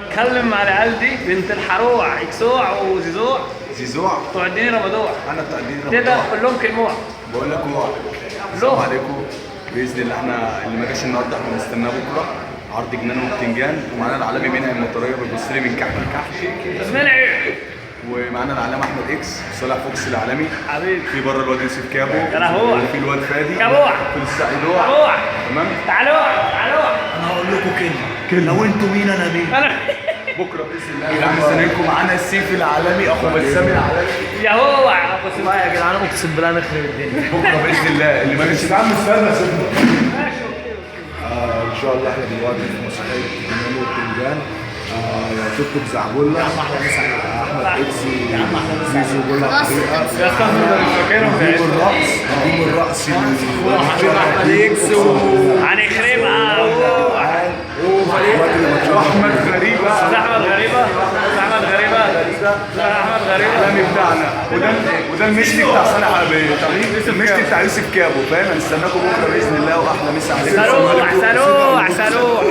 اتكلم مع العيال دي بنت الحروع اكسوع وزيزوع. زيزوع. بتوع الدين رمضوع. انا بتاع الدين كده رمضان. قول لهم كلموع. بقول لك هو السلام عليكم. باذن الله احنا اللي ما جاش النهارده احنا بنستناه بكره. عرض جنان وبتنجان، ومعانا العالمي منعم المطريه بيبص لي من كحك لكحك. منعي. ومعانا العلامة احمد اكس، صالح فوكس العالمي حبيبي. في بره الواد يوسف كابو. يا لهوي. وفي الواد فادي كابوع. في السعيدوع. كابوع. تمام. تعالوا تعالوا. انا هقول لكم كلمة، لو انتوا مين انا مين. انا بكره باذن الله يا جدعان مستنيينكم. معانا السيف العالمي اخو بسام العالمي. يا هو اخو والله يا جدعان اقسم بالله نخرب الدنيا. بكره باذن الله اللي ما جاش. يا عم استنى سيبنا. ماشي okay. ان شاء الله احنا دلوقتي في مسرحية جنان وبتنجان. توك زعبولة احمد اكس زيزو بولا حقيقة. يا استاذ ده مش فاكرهم. نجوم الرقص، نجوم الرقص. احمد اكس هنخربها. واحمد غريبة. احمد غريبة، احمد غريبة، احمد غريبة. العالمي بتاعنا، وده المشتي بتاع صالح المشتي بتاع يوسف كابو، فاهم؟ هنستناكم بكره باذن الله واحلى مسا عليكم. سروح سروح سروح.